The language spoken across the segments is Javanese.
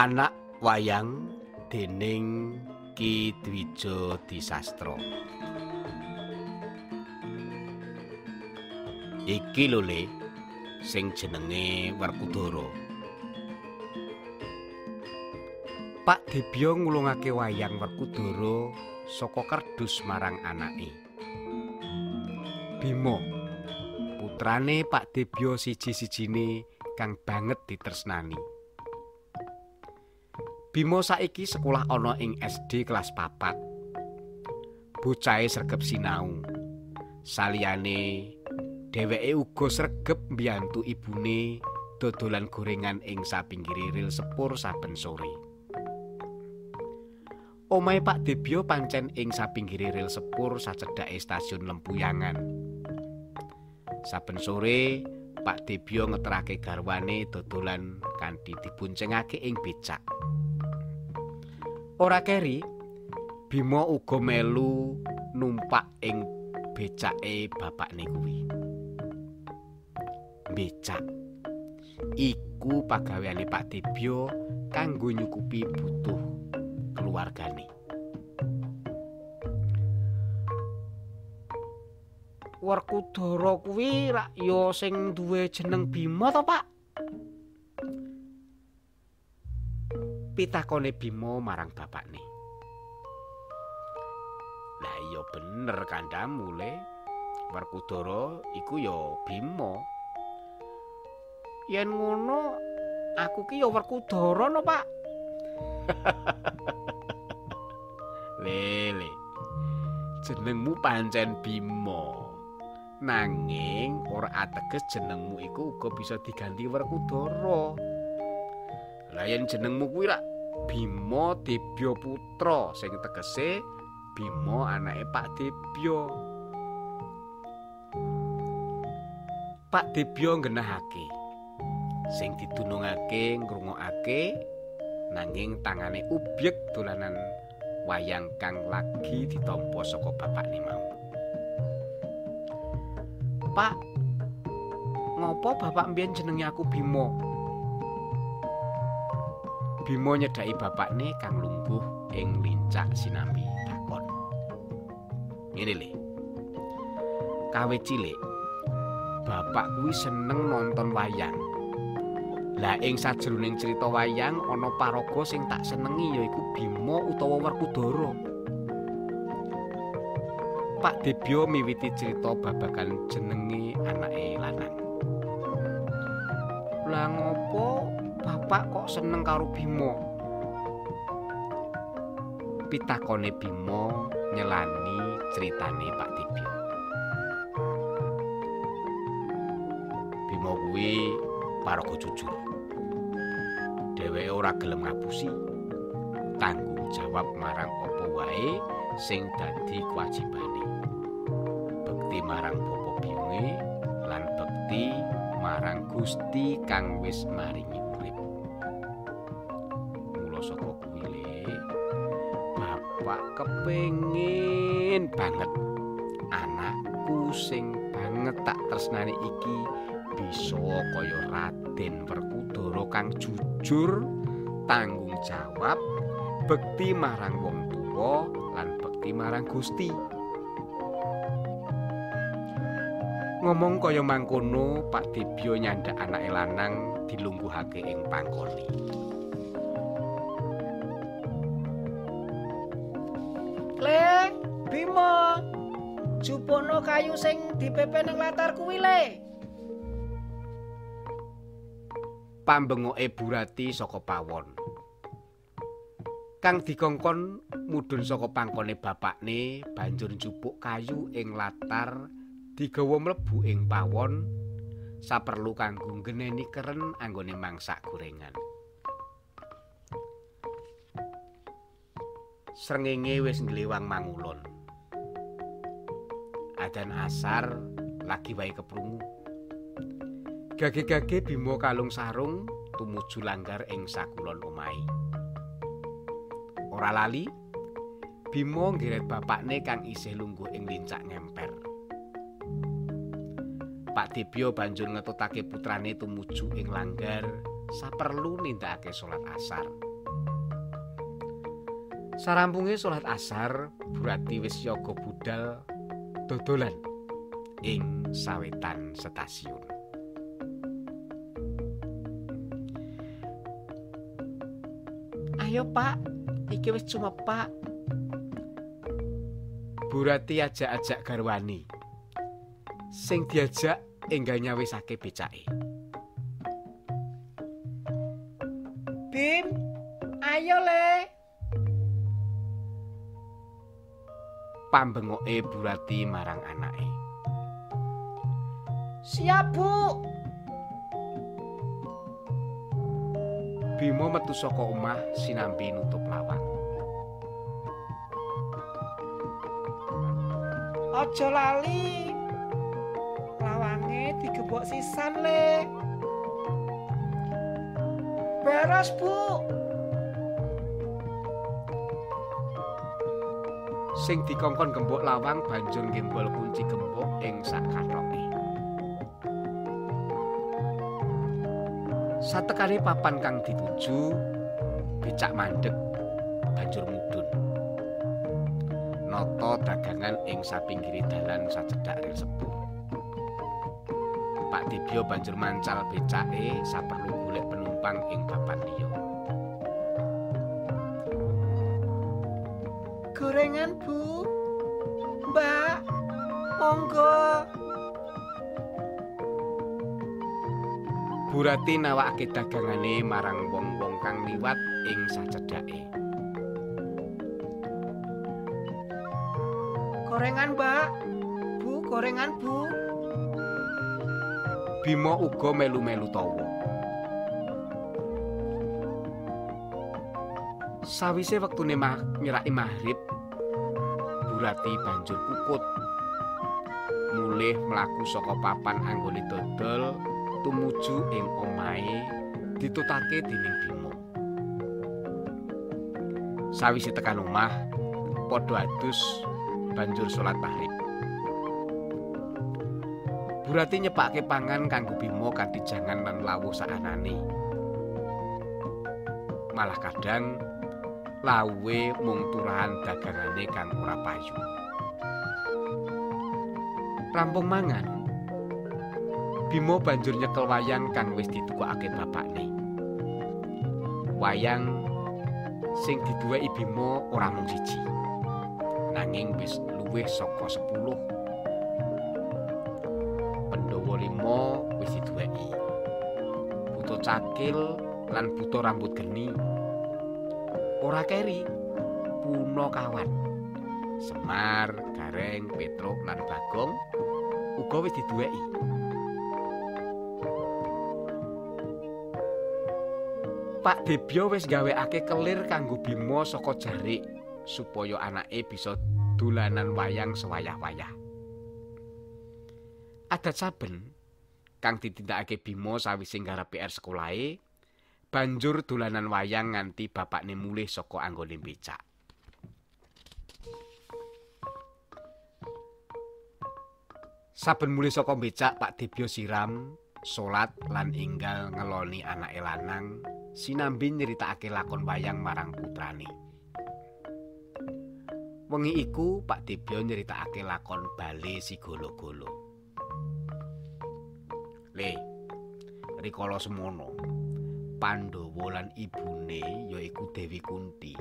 Anak wayang dening Ki Dwijo Disastro. Iki lho Le, sing jenenge Werkudara. Pak Dibyo ngulungake wayang Werkudara saka kerdus marang anake. Bima, putrane Pak Dibyo siji-sijine kang banget ditresnani. Bima saiki sekolah ana ing SD kelas 4. Bocahe sregep sinau. Saliyane dheweke uga sregep mbiyantu ibune dodolan gorengan ing sapinggire ril sepur saben sore. Omahe Pak Dibyo pancen ing sapinggire ril sepur sacedhake stasiun Lempuyangan. Saben sore Pak Dibyo ngeterake garwane dodolan kanthi diboncengake ing becak. Ora keri, Bima uga melu numpak ing becake bapakne kuwi. Becak iku pagaweane Pak Dibyo kanggo nyukupi butuh keluargane. Werkudara kuwi rak ya sing duwe jeneng Bima to, Pak? Pitakone Bima marang bapakne. Lah iya bener kandhamu Le. Werkudara iku ya Bima. Yen ngono aku ki ya Werkudara no, Pak. Lele. Jenengmu pancen Bima. Nanging ora ateges jenengmu iku uga bisa diganti Werkudara. Lah yen jenengmu kuwi rak Bima Dibyo Putra sing tegese Bima anake Pak Dibyo. Pak Dibyo nggenahake. Sing didunungake ngrungokake nanging tangane ubyek dolanan wayang kang lagi ditampa saka bapakne mau. Pak, ngopo bapak mbiyen jenenge aku Bima? Bima nyedhaki bapakne kang lungguh ing lincak sinambi takon. Ngene Le. Kawit cilik, bapak kuwi seneng nonton wayang. Lah ing sajroning crita wayang ana paraga sing tak senengi yaiku Bima utawa Werkudara. Pak Dibyo miwiti crita babagan jenenge anake lanang. Lah ngopo bapak kok seneng karo Bima? Pitakone Bima nyelani critane Pak Dibyo. Bima kuwi paraga jujur. Dheweke ora gelem ngapusi. Tanggung jawab marang apa wae sing dadi kewajibane. Bekti marang bapa biyunge lan bekti marang Gusti kang wis maringi urip. Mula saka kuwi Le, bapak kepengin banget anakku sing banget tak tresnani iki bisa kaya Raden Werkudara kang jujur, tanggung jawab, bekti marang wong tuwa lan bekti marang Gusti. Ngomong kaya mangkono, Pak Dibyo nyandak anake lanang dilungguhake ing pangkone. Le, Bima, jupono kayu sing dipepe nang latar kuwi Le. Pambengoke Burati saka pawon. Kang dikongkon mudhun saka pangkone bapakne banjur njupuk kayu ing latar digawa mlebu ing pawon saperlu kanggo nggeneni keren anggone mangsak gorengan. Srengenge wis nglewang mangulon. Adan asar lagi wae keprungu. Gage-gage Bima kalung sarung tumuju langgar ing sakulon omahe. Ora lali, Bima nggeret bapakne kang isih lungguh ing lincak ngemper. Pak Dibyo banjur ngetutake putrane tumuju ing langgar saperlu nindakake salat asar. Sarampunge salat asar, Burati wis yoga budal dodolan ing sawetan stasiun. Ayo Pak, iki wis cumepak. Burati ajak-ajak garwani. Sing diajak enggal nyawisake becake. Bim, ayo le. Pambengoke Burati marang anake. Siap, Bu. Bima metu saka omah sinambi nutup lawang. Aja lali. Lawange digebok sisan, Le. Beres, Bu. Sing dikongkon gembok lawang banjur gembol kunci gembok ing sak kathoke. Satekane papan kang dituju, becak mandeg banjur mudhun. Nata dagangan ing sapinggire dalan sacedhak rel sepur. Pak Dibyo banjur mancal becake saperlu golek penumpang ing papan liya. Gorengan, Bu. Mbak, monggo. Burati nawakake dagangane marang wong-wong kang liwat ing sacedhake. Gorengan, Mbak. Bu, gorengan, Bu. Bima uga melu-melu tawa. Sawise wektune nyeraki maghrib, Burati banjur kukut. Mulih mlaku saka papan anggone dodol tumuju ing omahe ditutake dening Bima. Sawise tekan omah, padha adus banjur salat maghrib. Burati nyepake pangan kanggo Bima kanthi jangan lan lawuh saanane. Malah kadang lawuhe mung turahan dagangane kang ora payu. Rampung mangan, Bima banjur nyekel wayang kang wis ditukokake bapakne. Wayang sing diduweki Bima ora mung siji, nanging wis luwih saka 10. Pandhawa 5 wis diduweki. Buta cakil lan buta rambut geni. Ora keri, punakawan. Semar, Gareng, Petruk lan Bagong uga wis diduweki. Pak Dibyo wis gawekake kelir kanggo Bima saka jarik supaya anake bisa dolanan wayang sewayah-wayah. Adat saben kang ditindakake Bima sawise nggarap PR sekolahe, banjur dolanan wayang nganti bapakne mulih saka anggone becak. Saben mulih saka becak, Pak Dibyo siram, salat lan enggal ngeloni anake lanang sinambi nyeritakake lakon wayang marang putrane. Wengi iku Pak Dibyo nyeritakake lakon Bale Sigala-gala. Le, rikala semono, Pandhawa lan ibune yaiku Dewi Kunti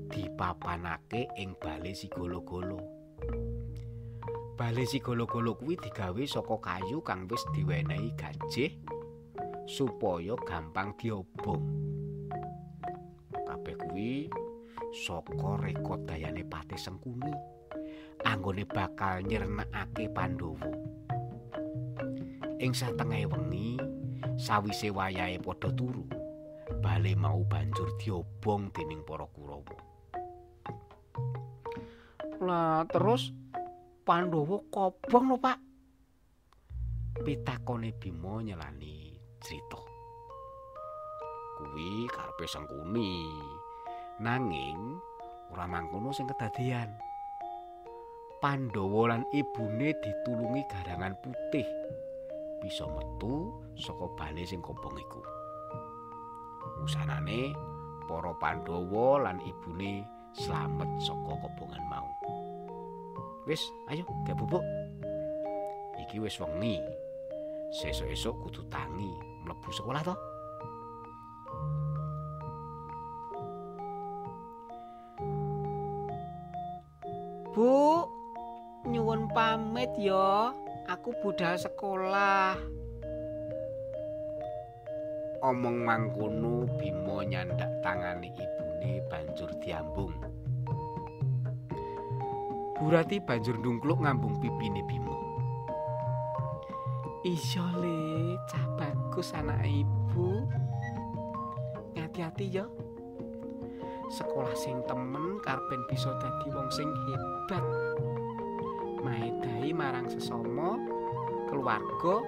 dipapanake ing Bale Sigala-gala. Bale Sigala-gala kuwi digawe saka kayu kang wis diwenehi gajih supaya gampang diobong. Kabeh kuwi saka rekodayane Patih Sengkuni anggone bakal nyirnakake Pandhawa. Ing satengahe wengi, sawise wayahe padha turu, bale mau banjur diobong dening para Kurawa. Lah terus Pandhawa kobong lho, Pak. Pitakone Bima nyelani crita. Kuwi karepe Sengkuni. Nanging ora mangkono sing kedadean. Pandhawa lan ibune ditulungi garangan putih bisa metu saka bale sing kobong iku. Wusanane para Pandhawa lan ibune slamet saka kobongan mau. Wis, ayo gawe bubuk. Iki wis wengi. Sesuk-esuk kudu tangi mlebu sekolah to. Bu, nyuwun pamit ya, aku budal sekolah. Omong mangkono Bima nyandak tangane ibune banjur diambung. Bu Rati banjur ndungkluk ngambung pipine Bima. Iya le, cah bagus anak ibu. Ngati-ati ya. Sekolah sing temen karben bisa dadi wong sing hebat. Maedai marang sesama, keluarga,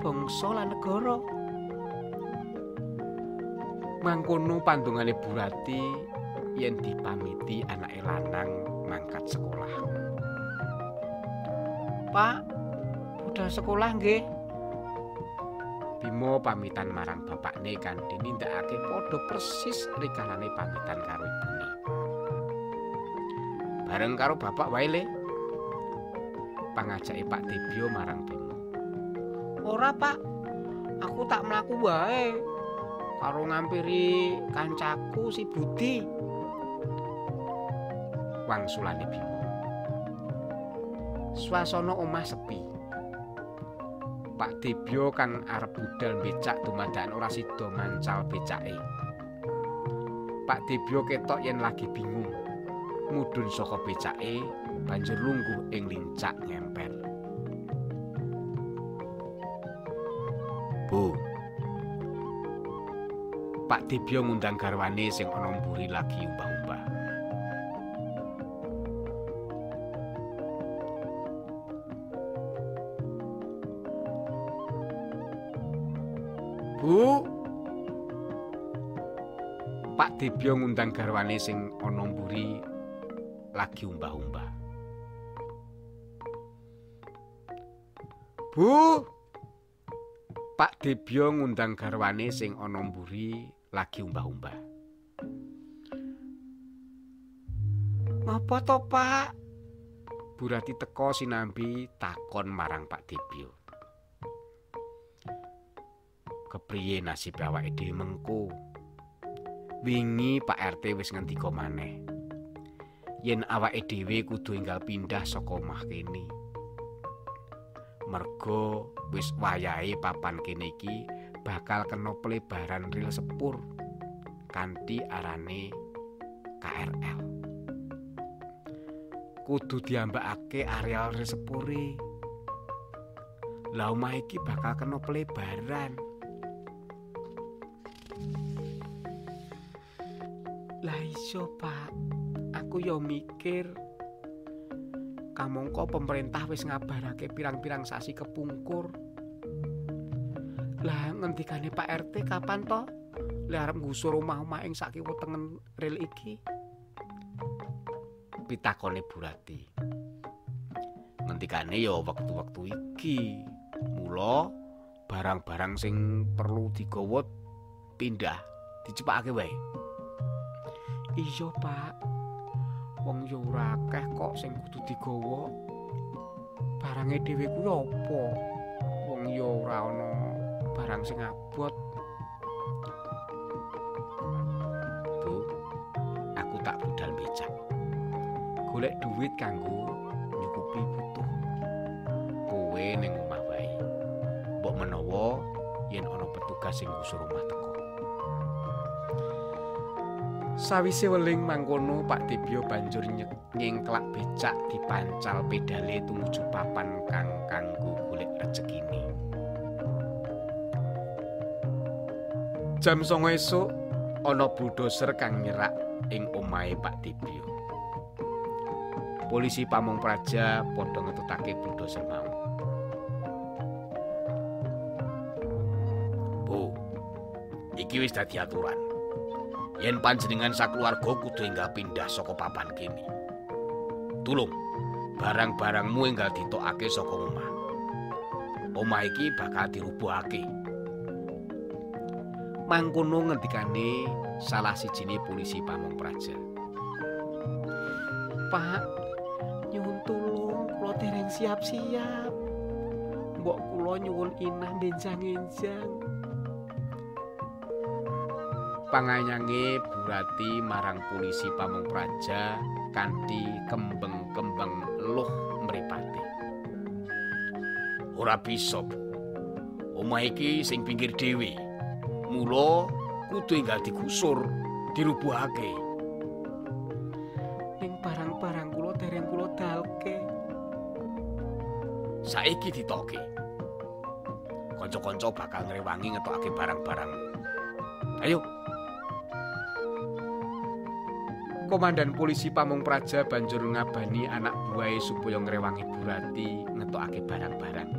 bangsa lan negara. Mangkono pandongane Bu Rati yen dipamiti anake lanang mangkat sekolah. Pak, budal sekolah nggih. Bima pamitan marang bapakne kanthi nindakake padha persis rikalane pamitan karo ibune. Bareng karo bapak wae le. Pangajake Pak Dibyo marang Bima. Ora, Pak. Aku tak mlaku wae. Karo ngampiri kancaku si Budi. Wangsulane Bima. Swasana omah sepi. Pak Dibyo kang arep budal becak dumadakan ora sida mancal becake. Pak Dibyo ketok yen lagi bingung. Mudhun saka becake banjur lungguh ing lincak ngemper. Bu. Pak Dibyo ngundang garwane sing ana mburi lagi umbah-umbah. Bu. Pak Dibyo ngundang garwane sing ana mburi lagi umbah-umbah. Bu. Pak Dibyo ngundang garwane sing ana mburi lagi umbah-umbah. Ngapa to, Pak? Bu Rati teka sinambi takon marang Pak Dibyo. Kepriye nasib awake dhewe mengko? Wingi Pak RT wis ngendika maneh. Yen awake dhewe kudu enggal pindah saka omah kene. Mergo wis wayahe papan kene iki bakal kena pelebaran ril sepur kanthi arane KRL. Kudu diambakake areal ril sepure. Lah omah iki bakal kena pelebaran. Lah iya, Pak. Aku yo mikir kamangka pemerintah wis ngabarake pirang-pirang sasi kepungkur. Lah ngendikane Pak RT kapan to? Lah arep nggusur omah-omah ing sakiwa tengen ril iki. Pitakone Bu Rati. Ngendikane ya wektu-wektu iki. Mula barang-barang sing perlu digawa pindah dicepakake wae. Iya, Pak. Wong ya ora akeh kok sing kudu digawa. Barange dhewe kuwi apa? Wong ya ora ana barang sing abot. Bu, aku tak budal becak. Golek duit kanggo nyukupi butuh. Kowe ning omah wae. Mbok menawa yen ana petugas sing ngusur omah teko. Sawise weling mangkono Pak Dibyo banjur nyengklak becak dipancal pedale tumuju papan kang kanggo golek rejekine. Jam 09.00 esuk ana bulldozer kang nyerak ing omahe Pak Dibyo. Polisi Pamong Praja padha ngetutake bulldozer mau. Bu, iki wis dadi aturan. Yen panjenengan sakeluarga kudu enggal pindah saka papan kene. Tulung, barang-barangmu enggal ditokake saka omah. Omah iki bakal dirubuhake. Mangkono ngendikane salah sijine polisi Pamong Praja. Pak, nyuwun tulung kula dereng siap-siap. Mbok kula nyuwun inah benjang-enjang. Pangayange Burati marang polisi Pamong Praja kanthi kembeng-kembeng eluh mripate. Ora bisa, Bu. Omah iki sing pinggir dhewe. Mula kudu enggal digusur, dirubuhake. Ning barang-barang kula dereng kula dalke. Saiki ditoke. Kanca-kanca bakal ngrewangi ngetokake barang-barangmu. Ayo. Komandan polisi Pamong Praja banjur ngabani anak buahe supaya ngrewangi Burati ngetokake barang-barang.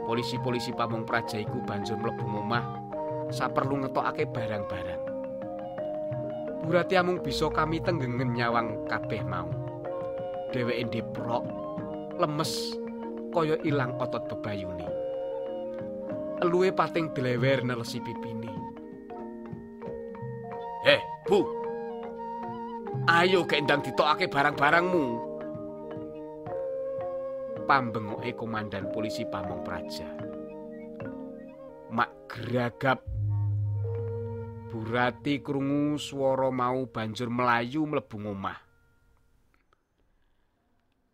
Polisi-polisi Pamong Praja iku banjur mlebu omah saperlu ngetokake barang-barang. Burati amung bisa kami tenggengen nyawang kabeh mau. Dheweke ndeprok, lemes kaya ilang otot bebayune. Eluhe pating dlewer nelesi pipine. Bu. Ayo gendang ditokake barang-barangmu. Pambengoke komandan polisi Pamong Praja. Mak geragap. Burati krungu swara mau banjur mlayu mlebu omah.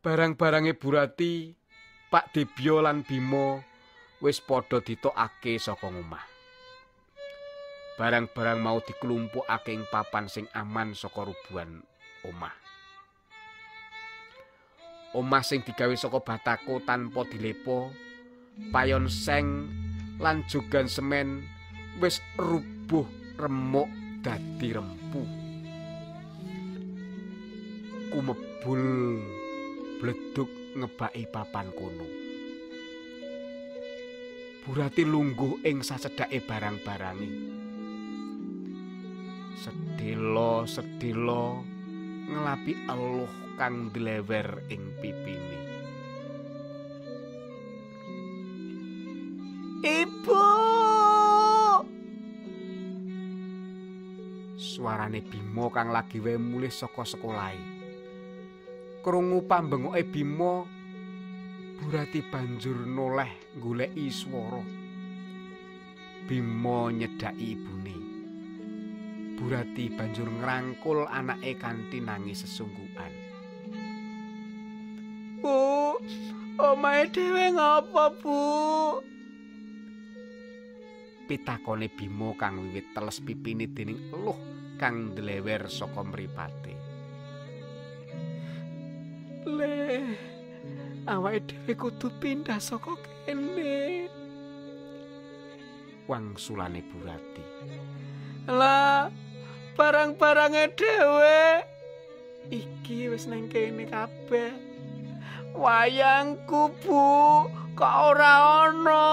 Barang-barange Burati, Pak Debyo lan Bimo wis padha ditokake saka omah. Barang-barang mau diklumpukake ing papan sing aman saka rubuhan omah. Omah sing digawe saka batako tanpa dilepo, payon seng lan jogan semen wis rubuh remuk dadi rempu. Kumebul bleduk ngebaki papan kono. Burati lungguh ing sacedhake barang-barange. Sedelo-sedelo ngelapi eluh kang dlewer ing pipine. Ibu! Suarane Bimo kang lagi wae mulih saka sekolahe. Krungu pambengoke Bimo, Burati banjur noleh goleki swara. Bimo nyedhaki ibune. Burati banjur ngrangkul anake kanthi nangis sesungguhan. Bu, omahe dhewe ngapa, Bu? Pitakone Bimo kang wiwit teles pipine dening eluh kang ndlewer saka mripate. Le, awake dhewe kudu pindah saka kene. Wangsulane Burati. Lah, barang-barange dhewe iki wis nang kene kabeh. Wayangku, Bu, kok ora ana.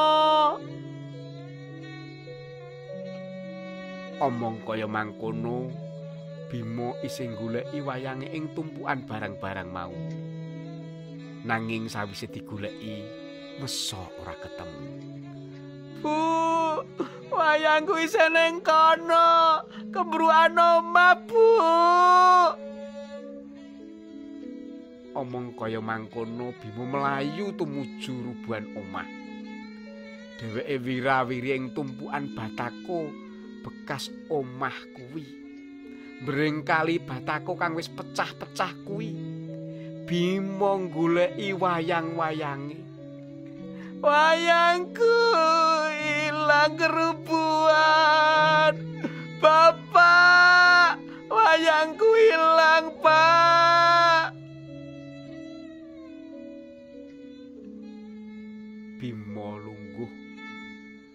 Omong kaya mangkono, Bimo isih goleki wayange ing tumpukan barang-barang mau. Nanging sawise digoleki, mesa ora ketemu. Bu, wayangku isih ning kono, kembruan omah, Bu. Omong kaya mangkono, Bimo mlayu tumuju rubuhan omah. Dheweke wira-wiri ing tumpukan batako bekas omah kuwi. Brengkali batako kang wis pecah-pecah kuwi. Bimo goleki wayang-wayange. Wayangku ilang kerubuhan. Bapak, wayangku ilang, Pak. Bimo lungguh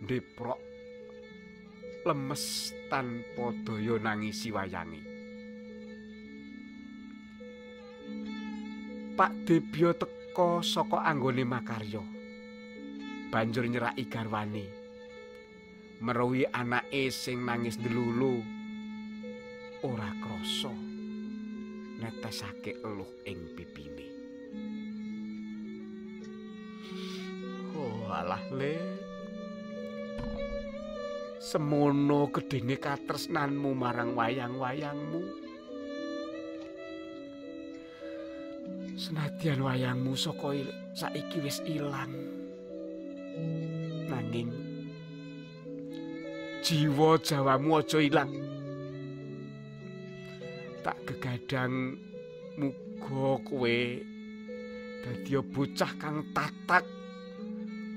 ndeprok lemes tanpa daya nangisi wayange. Pak Debyo teka saka anggone makarya. Banjur nyeraki garwane. Meruhi anake sing nangis ndelulu ora krasa netesake eluh ing pipine. Oh alah le. Semono gedene katresnanmu marang wayang-wayangmu. Senadyan wayangmu saka saiki wis ilang, nanging jiwa Jawamu aja ilang. Tak gegadang muga kowe dadi bocah kang tatak,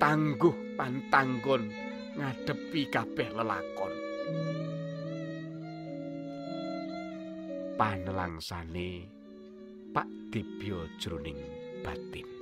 tangguh lan tanggon ngadepi kabeh lelakon. Panelangsane Pak Dibyo jroning batin.